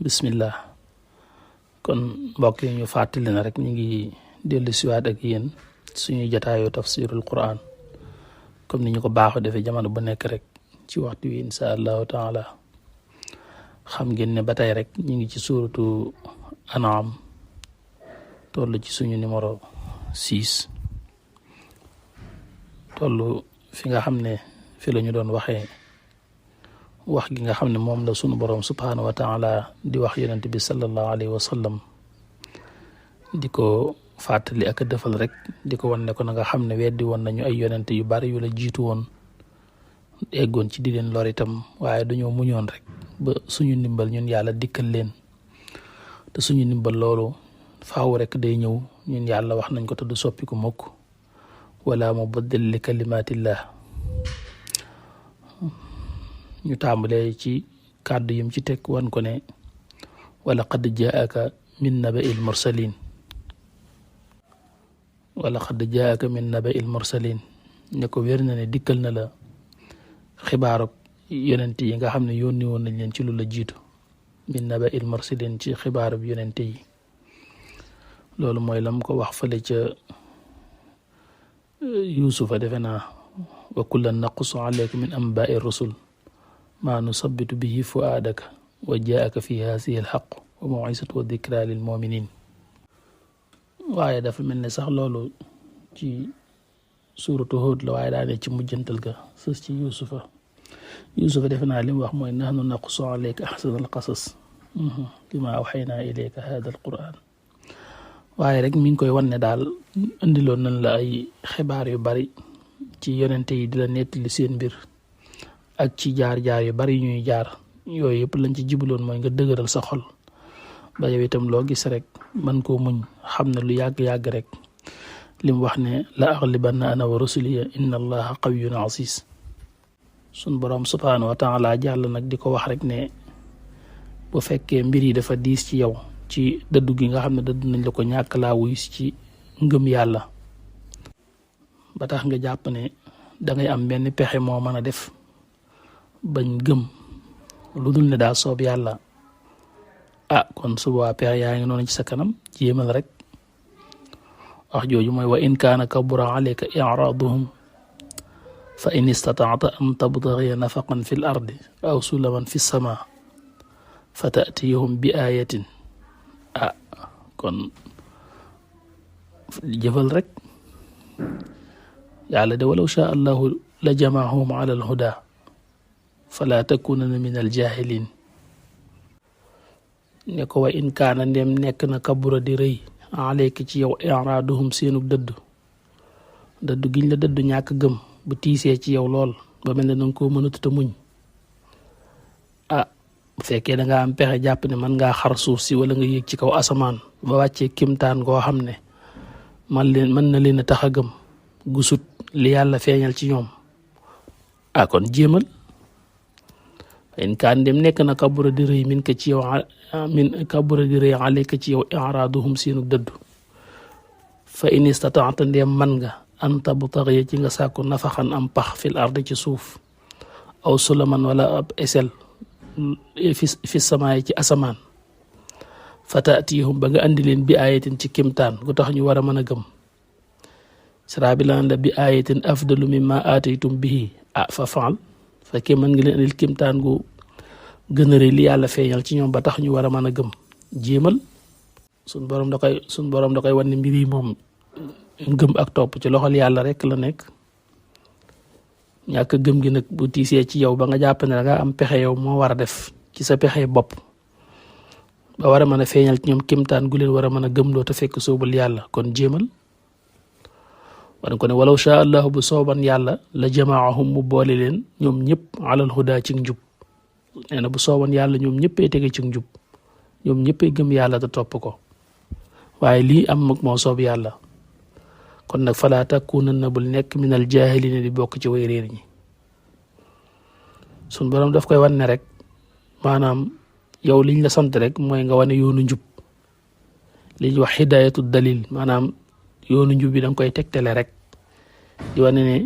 bismillah kon mbokk yi ñu fàttali na rek ñu ngi dellu siwaat ak yéen suñu jotaayu tafsirul quran comme ni ñu ko baaxoo defee jamono bu nekk rek ci waxtu wi insha allahu taala xam ngeen ne ba tey rek ñu ngi ci suuratu An'am toll ci suñu numéro 6 toll fi nga xam ne fi la ñu doon waxee wax gi nga xam ne moom la sunu borom subhanahu wa taala di wax yonent bi sallallahu alayhi wa sallam di ko fàttali ak defal rek di ko wan ne ko na nga xam ne weddi woon nañu ay yonent yu bari yu la jiitu woon eggoon ci di leen lor itam waaye dañoo muñoon rek ba suñu ndimbal ñun yàlla dikkal leen te suñu ndimbal loolu faaw rek day ñëw ñun yàlla wax nañ ko te du soppi ko mukk wala mubaddil li kalimatillah ñu tàmbalee ci kàddu yim ci teg wan ko ne wala qad jaaka min naba'il mursalin wala qad jaaka min naba'il mursalin ne ko wér na ne dikkal na la xibaarub yonent yi nga xam ne yónni woon nañ leen ci lu la jiitu min naba'il mursalin ci xibaarub yonent yi loolu mooy lam ko wax fële ca yusufa defe naa wa kullan naqussu alayka min anba'i rusul ma nusabbitu bihi fu'aadaka wa jaaka fi haasihi alxaq wa maw'izatu wa dikra lil muminin waaye dafa mel ne sax loolu ci suuratu Huud la waaye daane ci mujjantal ga sës ci yusufa defe naa li mu wax mooy nahnu naqussu alayka ahsanal qasas bima awxaynaa ilayka haada alquran waaye rek mi ngi koy wan ne daal indiloon nañ la ay xibaar yu bari ci yonente yi di la nettali seen mbir ak ci jaar-jaar yu bari ñuy jaar yooyu yëpp lañ ci jibaloon mooy nga dëgëral sa xol ba yow itam loo gis rek man koo muñ xam ne lu yàgg-yàgg rek li mu wax ne la aghlibanna ana wa rusuliya inna allaha qawiyyun aziz sun boroom subhanahu wa taala jàll nag di ko wax rek ne bu fekkee mbir yi dafa diis ci yow ci dëddu gi nga xam ne dëddu nañ la ko ñàkk laa wuy ci ngëm yàlla ba tax nga jàpp ne dangay am benn pexe moo mën a def bañ gëm lu dul ne daa soob yàlla kon suba pexe yaa ngi noonu ci sa kanam jéemal rek wax jooju mooy wa in kaana kabura alayka i'raaduhum fa in istataata an tabtaghiya nafaqan fi l ardi aw sulaman fi sama fa ta'tiyahum bi ayatin kon jëfal rek yàlla de walaw shaa allahu la jamaahum ala al huda fala takunanna min al jahilin ne ko wa in kaana ndem nekk na kabura di rëy alayka ci yow i'raaduhum seenug dëddu giñ la dëddu ñàkk gëm bu tiisee ci yow lool ba mel ne danga koo mënatut a muñ bu fekkee da nga am pexe jàpp ne mën ngaa xar suuf si wala nga yéeg ci kaw asamaan ba wàccee kimtaan koo xam ne mën na leen a tax a gëm gusut li yàlla feeñal ci ñoom kon jéemal in kaan dem nekk na kabura di rëy min ka ci yow kabura di rëy alayka ci yow i'raaduhum seenu dëddu fa in istataata ndem man nga an tabtaghiya ci nga sàkku nafaxan am pax fil ardi ci suuf aw sulaman wala ab esel fi samaay ci asamaan fa ta'tiyahum ba nga andi leen bi ayatin ci kimtaan gu tax ñu war a mën a gëm sara bi laan la bi ayatin afdalu mimma aataytum bihi fa faal fekkee mën nga leen andil kimtaan gu gën a rëy li yàlla feeñal ci ñoom ba tax ñu war a mën a gëm jéemal suñ borom da koy wan ne mbir yi moom gëm ak topp ci loxol yàlla rek la nekk ñàkk gëm gi nag bu tiisee ci yow ba nga jàpp ne da nga am pexe yow moo war a def ci sa pexe bopp ba war a mën a feeñal ci ñoom kimtaan gu leen war a mën a gëmloo te fekk soobul yàlla kon jéemal wan ko ne walaw shaa allahu bu sooban yàlla la jamaahum mu boole leen ñoom ñëpp alal huda ci njub nee na bu sooban yàlla ñoom ñëppay tege ci njub ñoom ñëppay gëm yàlla te topp ko waaye lii am mag moo soob yàlla kon nag falaa takunanna bul nekk minal jaahiliina di bokk ci way réer ñi sun borom daf koy wan ne rek maanaam yow liñ la sant rek mooy nga wane yoonu njub liñ wax hidaayatu dalil maanaam yoonu njub bi da nga koy tegtale rek di wane ne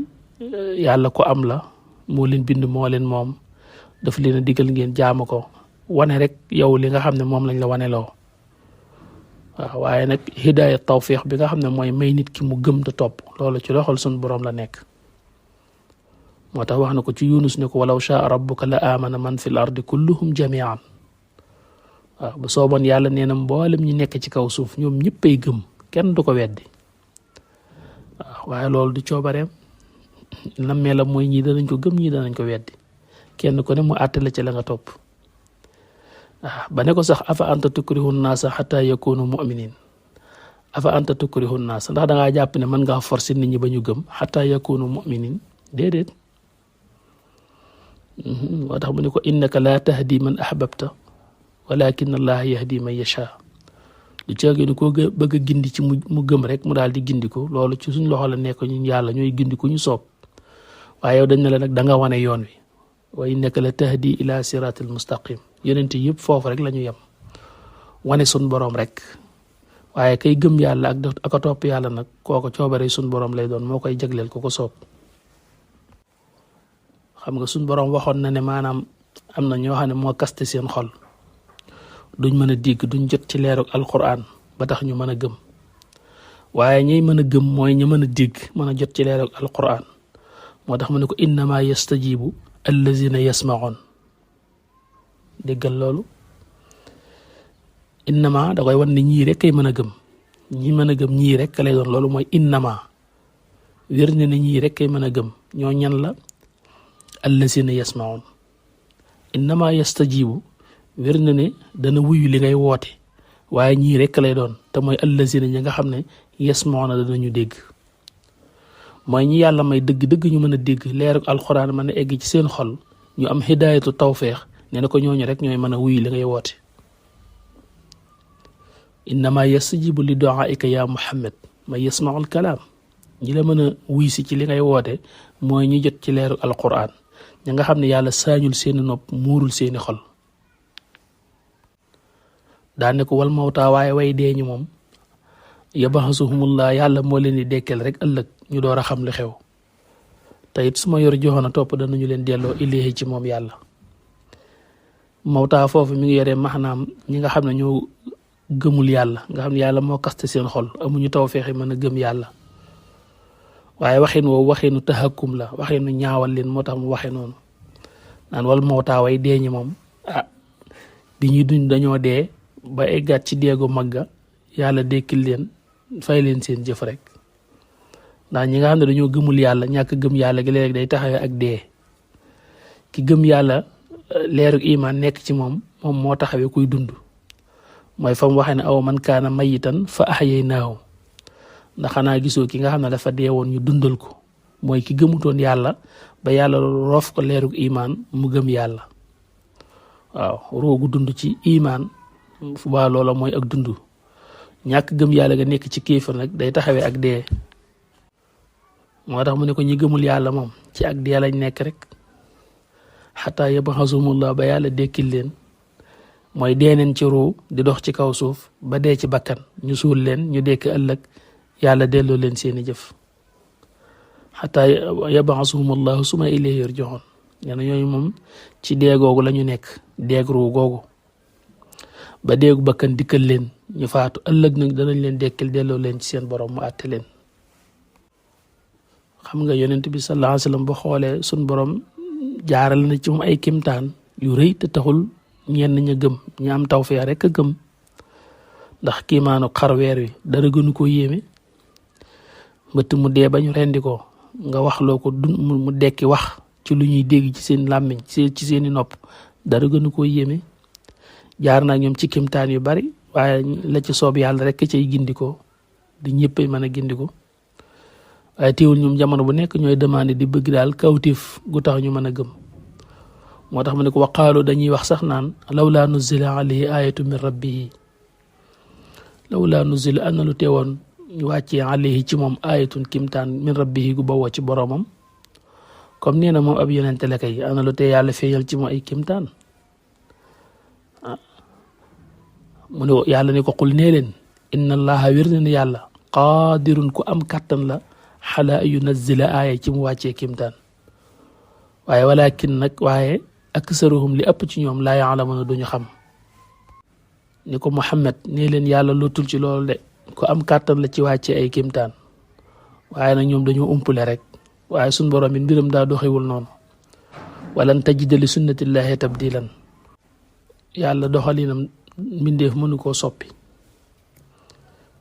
yàlla ko am la moo leen bind moo leen moom daf leen a digal ngeen jaamu ko wane rek yow li nga xam ne moom lañ la wane loo waaw waaye nag hidaaya tawfiq bi nga xam ne mooy may nit ki mu gëm te topp loolu ci loxol sun borom la nekk moo tax wax na ko ci Yunus ne ko walaw shaa rabbuka la amana man fil ardi kulluhum jamian waaw bu sooboon yàlla nee na mboolem ñi nekk ci kaw suuf ñoom ñëppay gëm kenn du ko weddi waaw waaye loolu du coobareem nammeelam mooy ñii danañ ko gëm ñii danañ ko weddi kenn ko ne mu àttale ci la nga topp waaw ba ne ko sax afa anta tukrihu naasa xata yakunu muminin afa anta tukrihu naasa ndax dangaa jàpp ne mën ngaa forcer nit ñi ba ñu gëm xata yakunu muminin déedéet moo tax mu ne ko innaka laa tahdi man ahbabta walakin allah yahdi man yasha du caagi ni koo bëgg a gindi ci mu gëm rek mu daal di gindiku loolu ci suñ loxo la nekk ñun yàlla ñooy gindiku ñu soob waaye yow dañ ne la nag da nga wane yoon wi wa innaka la tahdi ila siratil mustaqim yonente yëpp foofu rek la ñu yem wane sun borom rek waaye kay gëm yàlla ak a topp yàlla nag kooko coobare sun borom lay doon moo koy jagleel ku ko soob xam nga sun borom waxoon na ne maanaam am na ñoo xam ne moo kaste seen xol duñ mën a dégg duñ jot ci leerug alquran ba tax ñu mën a gëm waaye ñiy mën a gëm mooy ñu mën a dégg mën a jot ci leerug alquran moo tax mu ne ko innama yastajibu allazina yasmaun déggal loolu innama da koy wan ne ñii rek kay mën a gëm ñi mën a gëm ñii rek lay doon loolu mooy innama wér ne ne ñii rek kay mën a gëm ñoo ñan la allazina yasmaun innama yastajibu wér na ne dana wuyu li ngay woote waaye ñii rek lay doon te mooy allazina ñi nga xam ne yasmauna danañu dégg mooy ñi yàlla may dëgg-dëgg ñu mën a dégg leeru alxuraan mën a egg ci seen xol ñu am hidaayatu tawfeex nee na ko ñooñu rek ñooy mën a wuyu li ngay woote innama yastajibu li du'aika ya muhammad may yasmaul kalaam ñi la mën a wuy si ci li ngay woote mooy ñi jot ci leeru alxuraan ña nga xam ne yàlla saañul seeni nopp muurul seeni xol daane ko wal mawtaa waaye way dee ñu moom yabaxasuhumullah yàlla moo leen di dekkel rek ëllëg ñu door a xam li xew te it su ma yor joxoon a topp danañu leen delloo ilayhi ci moom yàlla mawtaa foofu mi ngi yoree maanaam ñi nga xam ne ñoo gëmul yàlla nga xam ne yàlla moo kaste seen xol amuñu tawfeex mën a gëm yàlla waaye waxin woowu waxinu tahakkum la waxinu ñaawal leen moo tax mu waxe noonu naan wal mawtaa way dee ñi moom bi ñuy duñ dañoo dee ba eggaat ci deegu magga yàlla dekkil leen fay leen seen jëf rek ndax ñi nga xam ne dañoo gëmul yàlla ñàkk gëm yàlla gi léeg day taxawee ak dee ki gëm yàlla leeru iman nekk ci moom moo taxawee kuy dund mooy fa mu waxee ne aw man kaana mayitan fa ahyaynaahu ndax xanaa gisoo ki nga xam ne dafa dee woon ñu dundal ko mooy ki gëmutoon yàlla ba yàlla roof ko leeru iman mu gëm yàlla waaw roogu dund ci iman fu baa loola mooy ak dund ñàkk gëm yàlla nga nekk ci kéefar nag day taxawee ak dee moo tax mu ne ko ñi gëmul yàlla moom ci ak dee lañ nekk rek xataa yabxasumullah ba yàlla dekkil leen mooy dee neen ci ruu di dox ci kaw suuf ba dee ci bakkan ñu suul leen ñu dekk ëllëg yàlla delloo leen seeni jëf xataa yabxasumullahu suma ilayhi yurjaun nee na ñooñu moom ci dee googu la ñu nekk deeg ruu googu ba deegu bakkan dikkal leen ñu faatu ëllëg nag danañ leen dekkil delloo leen ci seen borom mu àtte leen xam nga yonent bi sallallahu alayhi wa sallam ba xoolee sun borom jaaral na ci moom ay kimtaan yu rëy te taxul ñenn ña gëm ñi am tawfeex rek a gëm ndax kiimaanu xar weer wi dara gënu ko yéeme mbëtt mu dee ba ñu rendi ko nga wax loo ko mu dekki wax ci lu ñuy dégg ci seen làmmiñ ci seeni nopp dara gënu ko yéeme jaar naa ñoom ci kimtaan yu bari waaye la ci soob yàlla rek cay gindikoo di ñëpp mën a gindiko waaye teewul ñoom jamono bu nekk ñooy demandé di bëgg daal kawtif gu tax ñu mën a gëm moo tax mu ne ko waqaalu dañuy wax sax naan lawlaa nuzila alayhi ayatu min rabbihi lawlaa nuzila am na lu teewoon ñu wàccee alayhi ci moom ayatun kimtaan min rabbihi gu bawoo ci boromam comme nee na moom ab yonente la kay am na lu tee yàlla feeñal ci moom ay kimtaan mu ne yàlla ne ko qul nee leen inna allaha wér na ne yàlla qaadirun ku am kàttan la xala yu nazila aaya ci mu wàccee kimtaan waaye walakin nag waaye aksaruhum li ëpp ci ñoom laa ya'lamuuna duñu xam ni ko Muhammad nee leen yàlla lottul ci loolu de ko am kàttan la ci wàcce ay kéemtaan waaye nag ñoom dañoo umpule rek waaye suñ borom bi mbiram daa doxewul noonu walan tajida li sunnatillahi tabdilan yàlla doxalinam mbindeef mënu koo soppi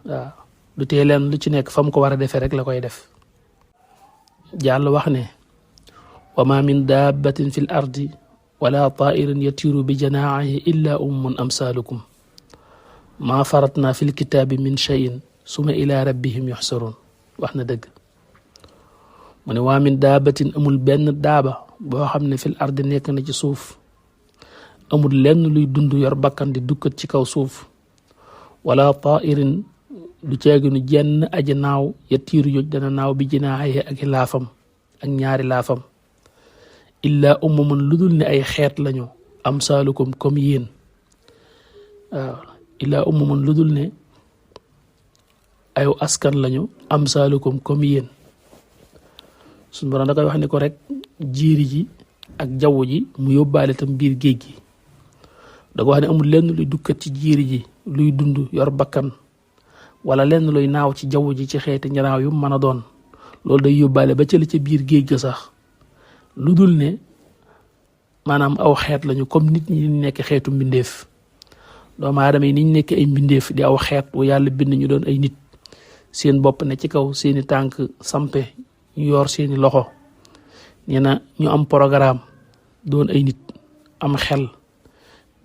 waaw du tee leen lu ci nekk fa mu ko war a defee rek la koy def jàll wax ne wa ma min dabbatin fi l ardi wala tairin yatiru bi janaahihi illa ummun amsalukum ma faratna fi lkitaabi min cheyin suma ila rabbihim yuxsaruun wax na dëgg mu ne waa min daabatin amul benn daaba boo xam ne fil ardi nekk na ci suuf amul lenn luy dund yor bakkan di dukkat ci kaw suuf wala tairin du ceeginu jenn aji naaw yatiiru yoj dana naaw bi jinaaxaye ak laafam ak ñaari laafam illa ummun lu dul ne ay xeet lañu amsaalukum comme yéen waaw illa ummun lu dul ne ay askan lañu amsaalukum comme yéen suñu borom da koy wax ni ko rek jiiri ji ak jaww ji mu yóbbaale tam biir géej gi da ko wax ne amul lenn luy dukkat ci jiiri ji luy dund yor bakkan wala lenn luy naaw ci jaww ji ci xeeti njanaaw yu mën a doon loolu day yóbbaale ba cëli ca biir géej ga sax lu dul ne maanaam aw xeet lañu comme nit ñi nekk xeetu mbindeef doomu aadama yi niñ nekk ay mbindeef di aw xeet wu yàlla bind ñu doon ay nit seen bopp ne ci kaw seeni tànk sampe ñu yor seeni loxo nee na ñu am programme doon ay nit am xel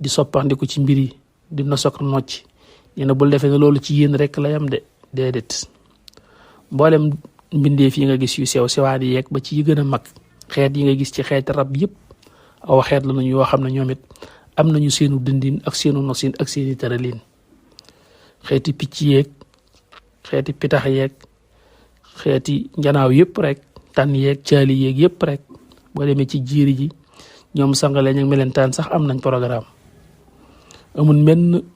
di soppandiku ci mbir yi di nosok nocc nee na bul defee ne loolu ci yéen rek la yam de déedéet mboolem mbindeef yi nga gis yu sew sewaan yi yeeg ba ci yi gën a mag xeet yi nga gis ci xeeti rab yëpp aw xeet la nañu yoo xam ne ñoom it am nañu seenu dundin ak seenu nosin ak seeni tëralin xeeti picc yeeg xeeti pitax yeeg xeeti njanaaw yëpp rek tànn yeeg caali yeeg yëpp rek boo demee ci jiiri ji ñoom sangale ñak melentaan sax am nañ programme amul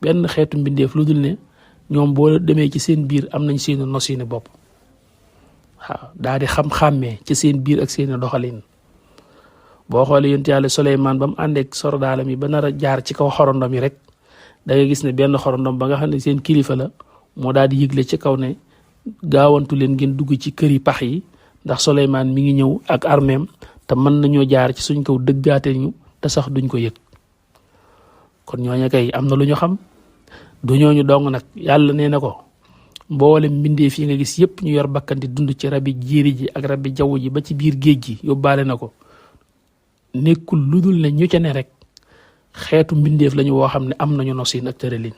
benn xeetu mbindeef lu dul ne ñoom boo demee ci seen biir am nañ seeni nosini bopp waaw daal di xam-xàmmee ci seen biir ak seeni doxalin boo xoolee yonent yàlla Suleymaan ba mu àndeek sordaalam yi ba nar a jaar ci kaw xorondom yi rek da ngay gis ne benn xorondom ba nga xam ne seen kilifa la moo daal di yëgle ci kaw ne gaawantu leen ngeen dugg ci kër yi pax yi ndax Suleymaan mi ngi ñëw ak armeem te mën nañoo jaar ci suñ kaw dëggaate ñu te sax duñ ko yëg kon ñooñu kay am na lu ñu xam du ñooñu dong nag yàlla nee na ko mboolem mbindeef yi nga gis yëpp ñu yor bakkan di dund ci rabi jiiri ji ak rabi jaww ji ba ci biir géej gi yóbbaale na ko nekkul lu dul ne ñu ca ne rek xeetu mbindeef lañu woo xam ne am nañu nosin ak tëralin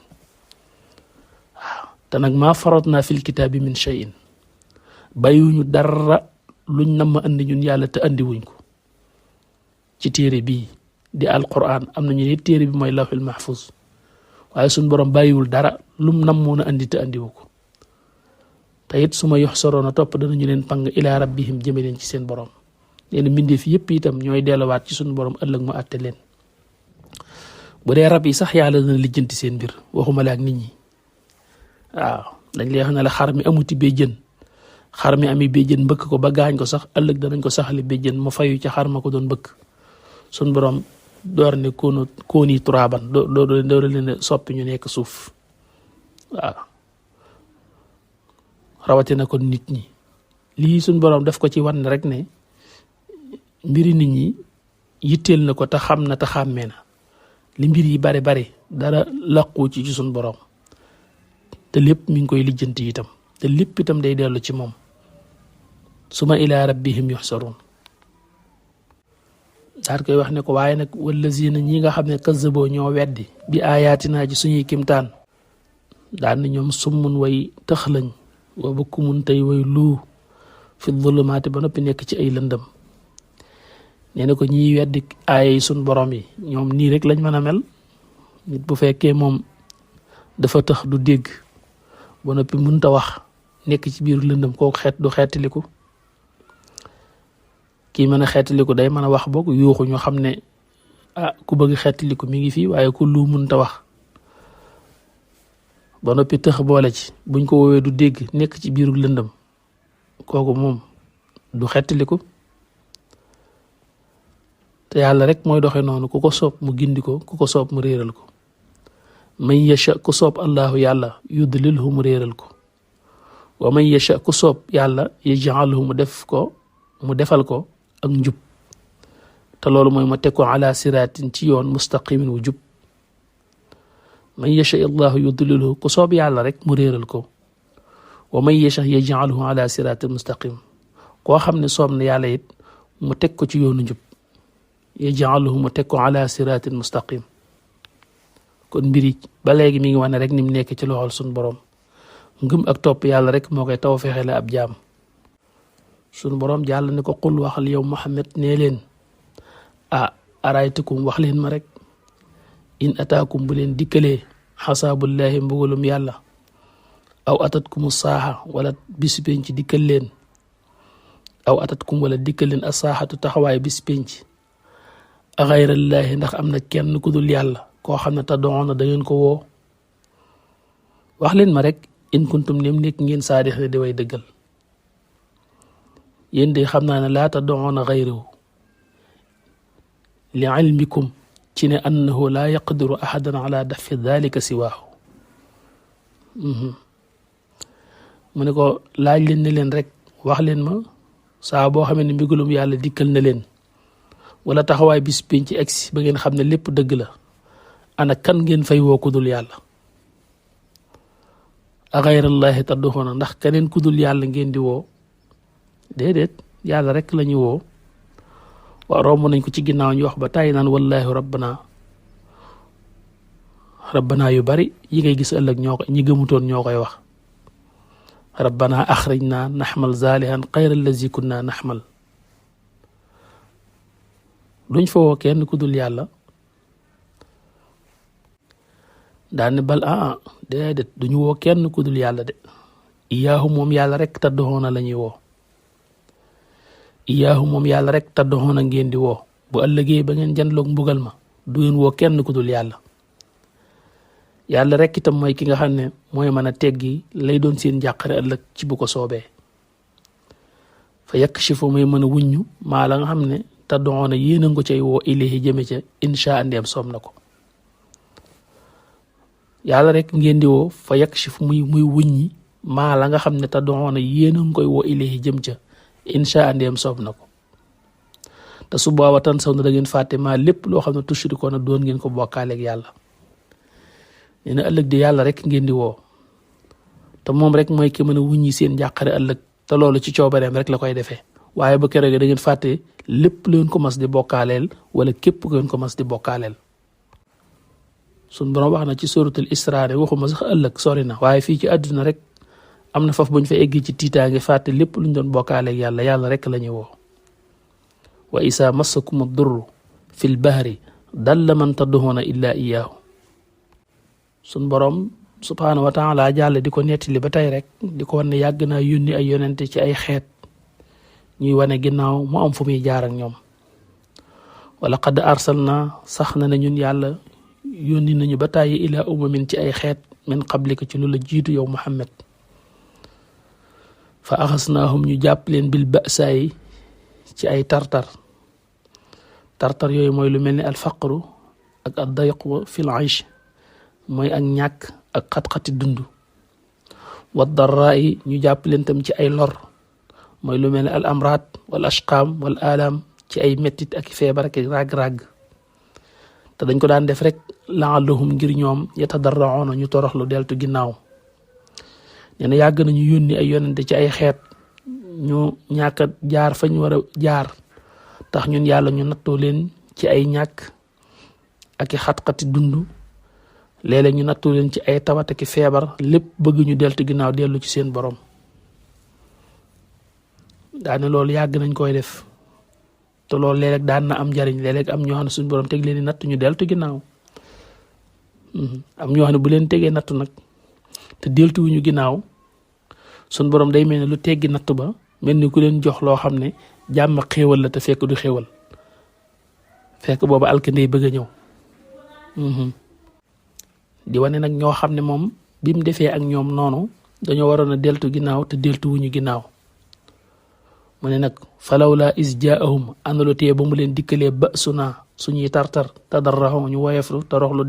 waaw te nag maa faratna fil kitaabi min shay'in bàyyiwuñu dara luñ nam ma andi ñun yàlla te andi wuñ ko ci téere bii di alquran am nañu ne téere bi mooy lawhul mahfuz waaye suñ borom bàyyiwul dara lum namoon a andi te andiwu ko te it su ma yox soroon a topp danañu leen pang ilaa rabbihim jëme leen ci seen borom leen mbindeef yëpp itam ñooy delluwaat ci suñu borom ëllëg mu àtte leen bu dee rab yi sax yàlla dana lijjanti seen mbir waxuma la ak nit ñi waaw dañ lay wax ne la xar mi amuti béjjën xar mi ami béjjën mbëkk ko ba gaañ ko sax ëllëg danañ ko saxali béjjën ma fayu ca xar ma ko doon bëkk suñu borom door ne kooni turaaban doo leen soppi ñu nekk suuf waaw rawatina kon nit ñi lii suñu borom daf ko ci wan rek ne mbiri nit ñi yitteel na ko te xam na te xàmmee na li mbir yi bari bari dara làqu ci suñu borom te lépp mi ngi koy lijjanti itam te lépp itam day dellu ci moom suma ilaa rabbihim yuxsaruun daal koy wax ne ko waaye nag wallazina ñi nga xam ne kazzaboo ñoo weddi bi aayaatinaa ci suñuy kimtaan daan na ñoom summun way tëx lañ wa bukkumun tey way luu fi zulumaati ba noppi nekk ci ay lëndëm nee na ko ñiy weddi aaya yi suñ borom yi ñoom nii rek lañ mën a mel nit bu fekkee moom dafa tëx du dégg ba noppi mënta wax nekk ci biir lëndëm kooku xeet du xeetaliku kii mën a xeetaliku day mën a wax boog yuuxu ñu xam ne ku bëgg xeetaliku mi ngi fii waaye ku lu mënta wax ba noppi tëx boole ci buñ ko woowee du dégg nekk ci biiru lëndëm kooku moom du xeetaliku te yàlla rek mooy doxe noonu ku ko soob mu gindi ko ku ko soob mu réeral ko man yasha ku soob allahu yàlla yudlilhu mu réeral ko wa man yasha ku soob yàlla yaj'alhu mu defal ko ak njub te loolu mooy ma teg ko ala siraatin ci yoon mustaqimin wu jub man yasha allahu yudlilhu ku soob yàlla rek mu réeral ko wa man yasha yaj'alhu ala siraatin mustaqim koo xam ne soob na yàlla it mu teg ko ci yoonu njub yaj'alhu mu teg ko ala siraatin mustaqim kon mbiri ba léegi mi ngi wane rek ni mu nekk ci loxol suñu borom ngëm ak topp yàlla rek moo koy taw fexe la ab jaam suñu borom jàll ne ko qul waxal yow Muhammad nee leen araytukum wax leen ma rek in ataakum bu leen dikkalee xasaabullahi mbugalum yàlla aw atatkum saaxa wala bis penc dikkal leen aw atatkum wala dikkal leen asaaxatu taxawaay bis penc a xayrallaahi ndax am na kenn ku dul yàlla koo xam ne tad'uuna da ngeen ko woo wax leen ma rek in kuntum nem nekk ngeen saadix di way dëggal yéen de xam naa ne laa tad'uuna xayrahu li ilmikum ci ne annahu laa yaqdiru ahadan ala dafi dalika siwaahu mu ne ko laaj leen ne leen rek wax leen ma saa boo xamee ne mbigalum yàlla dikkal na leen wala taxawaay bis pénc ci egsi ba ngeen xam ne lépp dëgg la ana kan ngeen fay woo kudul yàlla a xayrallaahi tad'uuna ndax keneen kudul yàlla ngeen di woo déedéet yàlla rek la ñu woo waa romb nañ ko ci ginnaaw ñu wax ba tàyyi naan wallaahi rabbana yu bari yi ngay gis ëllëg ñi gëmutoon ñoo koy wax rabbana axrijna naxmal zaalihan xayra allazi kunna naxmal duñ fa woo kenn ku dul yàlla daane bal déedéet duñu woo kenn ku dul yàlla de iyaahu moom yàlla rek tad'uuna la ñuy woo iyaahu moom yàlla rek tad'uuna ngeen di woo bu ëllëgee ba ngeen janloog mbugal ma du ngeen woo kenn ku dul yàlla yàlla rek itam mooy ki nga xam ne mooy mën a teggi lay doon seen njàqare ëllëg ci bu ko soobee fa yakshifu may mën a wuññu maa la nga xam ne tad'uuna yéen a nga ko cay woo ilayhi jëme ca insha ndeem soob na ko yàlla rek ngeen di woo fa yakshifu muy wuññi maa la nga xam ne tad'uuna yéen a nga koy woo ilayhi jëm ca insha ndeem soob na ko te su booba tan saw na da ngeen fàtte maa lépp loo xam ne tushrikoona doon ngeen ko bokkaaleeg yàlla nee na ëllëg di yàlla rek ngeen di woo te moom rek mooy ki mën a wuññi seen njàqare ëllëg te loolu ci coobareem rek la koy defee waaye ba keroog da ngeen fàtte lépp lu ngeen ko mas di bokkaaleel wala képp ku ngeen ko mas di bokkaaleel sun borom wax na ci suratul Isra waxuma sax ëllëg sori na waaye fii ci àdduna rek am na faf buñ fa eggi ci tiitaange fàtte lépp luñ doon bokkaaleeg yàlla rek la ñuy woo wa isa massakum ad-durru fil bahri dalla man tad'uuna illa iyaahu sun borom subhaanahu wa taala jàll di ko nettali ba tey rek di ko wan ne yàgg naa yónni ay yonente ci ay xeet ñuy wane ginnaaw mu am fu muy jaar ak ñoom wala qad arsalna sax na ne ñun yàlla yónni nañu ba tàyyi ilaa umamin ci ay xeet min qablika ci lu la jiitu yow Muhammad fa axasnaahum ñu jàpp leen bil ba'saayi ci ay tartar yooyu mooy lu mel ni alfaqru ak addayqu fil aysh mooy ak ñàkk ak xat-xati dund wa darraayi ñu jàpp leen tam ci ay lor mooy lu mel ni al amraat wal ashqaam wal alam ci ay mettit ak feebar ak ràgg-ràgg te dañ ko daan def rek laallahum ngir ñoom yatadarrauna ñu toroxlu deltu ginnaaw nee na yàgg nañu yónni ay yonente ci ay xeet ñu ñàkk a jaar fañ war a jaar tax ñun yàlla ñu nattoo leen ci ay ñàkk ak i xat-xati dund léeg-léeg ñu nattoo leen ci ay tawat ak i feebar lépp bëgg ñu deltu ginnaaw dellu ci seen borom daane loolu yàgg nañ koy def te loolu léeg-léeg daan na am njariñ léeg-léeg am ñoo xam ne suñu borom teg leen di natt ñu deltu ginnaaw am ñoo xam ne bu leen tegee natt nag te deltuwuñu ginnaaw suñu borom day mel ne lu teggi natt ba mel ni ku leen jox loo xam ne jàmm xéewal la te fekk du xéewal fekk booba alkandey bëgg a ñëw di wane nag ñoo xam ne moom bi mu defee ak ñoom noonu dañoo waroon a deltu ginnaaw te deltuwuñu ginnaaw mu ne nag falawla is jaahum àndalu tee ba mu leen dikkalee ba suna suñuy tartar tadarraxu ñu woyeflu toroxlu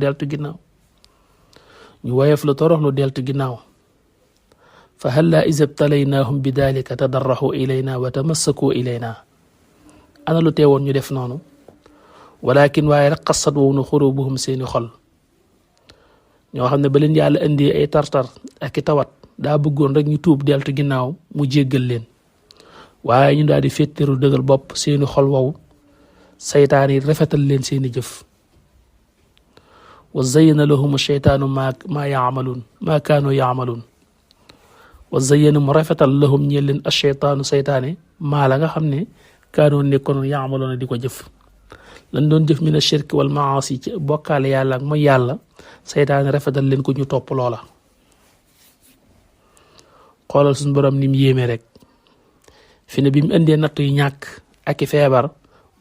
deltu ginnaaw fa halla is ibtalaynaahum bi dalika tadarraxu ilayna wa tamassaku ilayna àndalu tee woon ñu def noonu walakin waaye rek xasat wow na xurubuhum seeni xol ñoo xam ne ba leen yàlla indi ay tartar ak i tawat daa bëggoon rek ñu tuub deltu ginnaaw mu jéggal leen waaye ñu daal di féttéeru dëggal bopp seeni xol wow saytaan yi rafetal leen seeni jëf wa zayyana lahum sheytaanu maa kaanu yaamaluun wa zayyana mu rafetal lahum ñeel leen asheytaanu saytaane maa la nga xam ne kaanoo nekkoon yaamaloona di ko jëf lan doon jëf min ashirk wal maasi ci bokkaale yàlla ak mooy yàlla saytaane rafetal leen ko ñu topp loola xoolal suñu borom ni mu yéeme rek fi ne bi mu indee natt yu ñàkk ak i feebar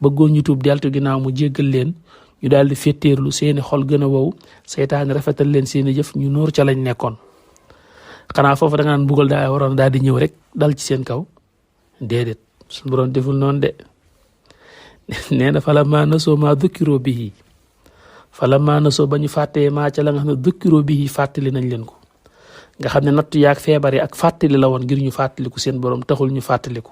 bëggoon ñu tuub deltu ginnaaw mu jéggal leen ñu daal di féttéerlu seeni xol gën a wow saytaane rafetal leen seeni jëf ñu nóor ca lañ nekkoon xanaa foofu da nga naan mbugal daa waroon daal di ñëw rek dal ci seen kaw déedéet suñu borom deful noonu de nee na falammaa nasoo maa dukkiroo bihi falammaa nasoo ba ñu fàttee maa ca la nga xam ne dukkiroo bihi fàttali nañ leen ko nga xam ne nattu yaak feebar yi ak fàttali la woon ngir ñu fàttaliku seen borom taxul ñu fàttaliku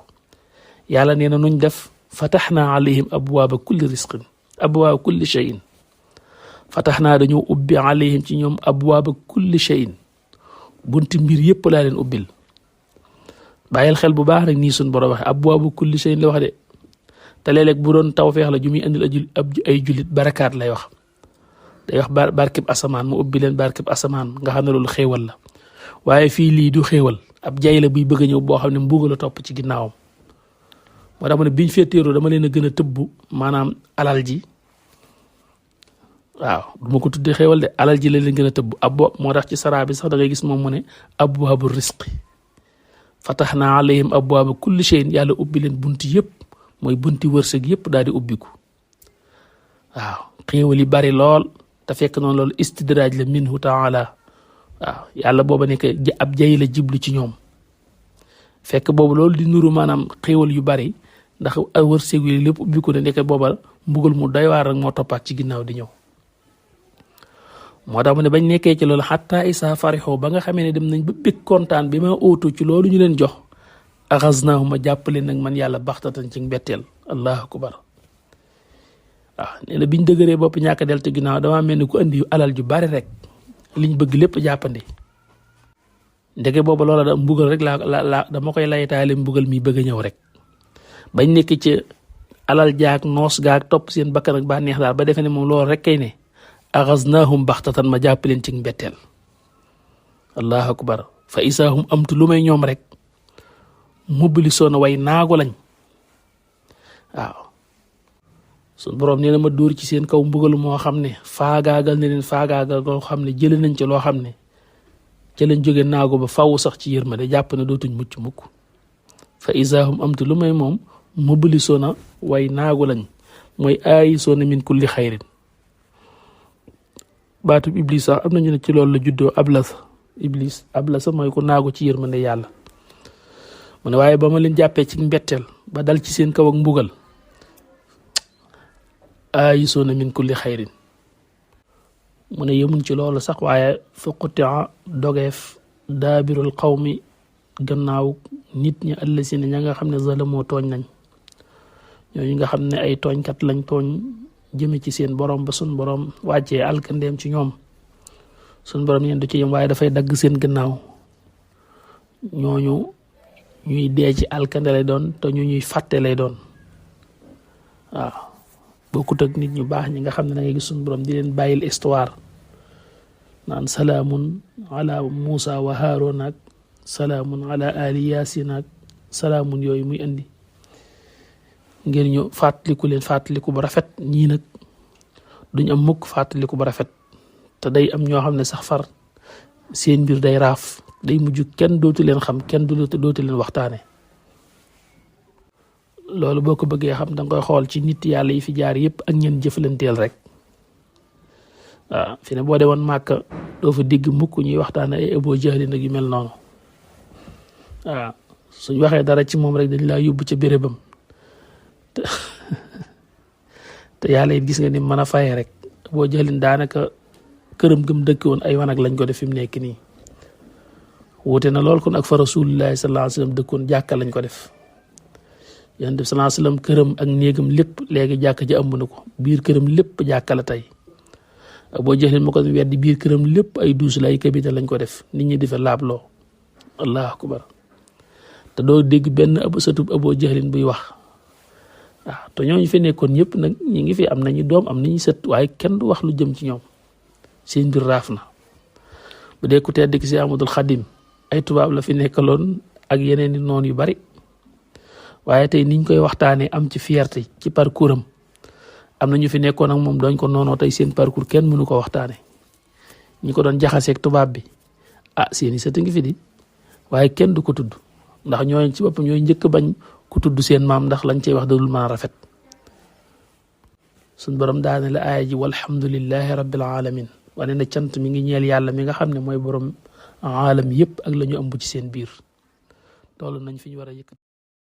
yàlla nee na nuñ def fataxnaa alayhim abwaaba kulli shay'in fataxnaa dañoo ubbi alayhim ci ñoom abwaaba kulli shay'in bunti mbir yépp laa leen ubbil bàyyil xel bu baax rek nii suñ borom waxe abwaaba kulli shay'in la wax de te léeg-léeg bu doon tawfeex la ju muy indil ay jullit barakaat lay wax day wax barkeb asamaan mu ubbi leen barkeb asamaan nga xam ne loolu xéewal la waaye fii lii du xéewal ab jay la buy bëgg a ñëw boo xam ne mbugal la topp ci ginnaawam moo tax mu ne biñ féetéeroo dama leen a gën a tëbbu maanaam alal ji waaw du ma ko tuddee xéewal de alal ji la leen gën a tëbbu moo tax ci saraa bi sax da ngay gis moom mu ne abwaabu risqi fataxnaa alayhim abwaaba kulli shay'in yàlla ubbi leen bunti yëpp mooy bunti wërsëg yëpp daal di ubbiku waaw xéewal yi bari lool te fekk noonu loolu istidraaj la minhu taala waaw yàlla booba nekk ab jay la jiblu ci ñoom fekk boobu loolu di nuru maanaam xéewal yu bari ndax wërsëg yi lépp ubbiku ne nekk booba mbugal mu doy waar rek moo toppaat ci ginnaaw di ñëw moo tax mu ne bañ nekkee ci loolu xataa isaa farixoo ba nga xamee ne dem nañ ba bég kontaan bi ma óotu ci loolu ñu leen jox axasnaahum ma jàppale nag man yàlla baxtatan ci mbetteel allahu akbar waaw nee na biñ dëgëree bopp ñàkk deltu ginnaaw damaa mel ni ku andi alal ju bari rek liñ bëgg lépp jàppandi ndeke booba loola da mbugal rek la dama koy laytaale mbugal mi bëgg a ñëw rek bañ nekk ci alal jaak noos gaak topp seen bakkan ak bànneex daal ba defe ne moom loolu rek kay ne axasnaahum baxtatan ma jàppaleen ci mbetteel allahu akbar fa isaahum amtu lu may ñoom rek mobilisoona way naago lañ waaw suñ boroom nee na ma dóor ci seen kaw mbugal moo xam ne faagaagal ne leen faagaagal loo xam ne jële nañ ci loo xam ne ca lañ jóge naago ba faw sax ci yërmande jàpp ne dootuñ mucc mukk fa isaahum amtu lu may moom mobilisoona way naago lañ mooy aayisoona min kulli xayrin baatub iblis sax am nañu ne ci loolu la juddoo ablasa mooy ku naago ci yërmande yàlla mu ne waaye ba ma leen jàppee ci mbetteel ba dal ci seen kaw ak mbugal aayisoona min kulli xayrin mu ne yemuñ ci loolu sax waaye fa qutia dogeef daabirul qawmi gannaaw nit ñi allasina ña nga xam ne zalamoo tooñ nañ ñooñu nga xam ne ay tooñkat lañ tooñ jëme ci seen borom ba sun borom wàccee alkandeem ci ñoom sun borom ñeen du ci yem waaye dafay dagg seen gannaaw ñooñu ñuy dee ci alkande lay doon te ñu ñuy fàtte lay doon waaw bokkut ak nit ñu baax ñi nga xam ne da ngay gis suñu borom di leen bàyyil histoire naan salaamun ala Muusa wa Haaroon ak salaamun ala ali Yaasin ak salaamun yooyu muy indi ngir ñu fàttaliku leen fàttaliku bu rafet ñii nag duñ am mukk fàttaliku bu rafet te day am ñoo xam ne sax far seen mbir day raaf day mujj kenn dootu leen xam kenn dootu leen waxtaane loolu boo ko bëggee xam danga koy xool ci nit yàlla yi fi jaar yëpp ak ñeen jëflanteel rek waaw fi ne boo demoon Màkka doo fa digg mukk ñuy waxtaane ay Abu Jahl nag yu mel noonu waaw suñ waxee dara ci moom rek dañ laa yóbbu ca bérébam te yàlla it gis nga ni mën a faye rek Abu Jahlin daanaka këram gëm dëkk woon ay wanag lañ ko def fi mu nekk nii wuute na lool kon ak fa rasulullahi sallallahu alayhi wasallam dëkkoon jàkka lañ ko def yonent bi sallallahu alayhi wasallam këram ak néegam lépp léegi jàkka ji ëmb na ko biir këram lépp jàkka la tey Abu Jahlin ma ko weddi biir këram lépp ay duus la ay kabita lañ ko def nit ñi di fa laabloo allahu akbar te doo dégg benn sëtub Abu Jahlin buy wax waaw te ñooñu fi nekkoon ñëpp nag ñi ngi fi am nañu doom am nañu sët waaye kenn du wax lu jëm ci ñoom seen mbir raaf na bu dee ku tedd ki si Ahmadul Xadim ay tubaab la fi nekkaloon ak yeneen i noon yu bari waaye tey niñ koy waxtaanee am ci fierté ci parcours am na ñu fi nekkoon ak moom doñ ko noonoo tey seen parcours kenn mënu ko waxtaane ñi ko doon jaxaseeg tubaab bi seeni sët ngi fi di waaye kenn du ko tudd ndax ñooy ci boppam ñooy njëkk bañ ku tudd seen maam ndax lañ cey wax dadul mën a rafet suñ borom daane la aaya ji walhamdulillahi rabbil alamin wane na cant mi ngi ñeel yàlla mi nga xam ne mooy borom aalam yëpp ak la ñu ëmb ci seen biir loolu nañ fi ñu war a yëkkat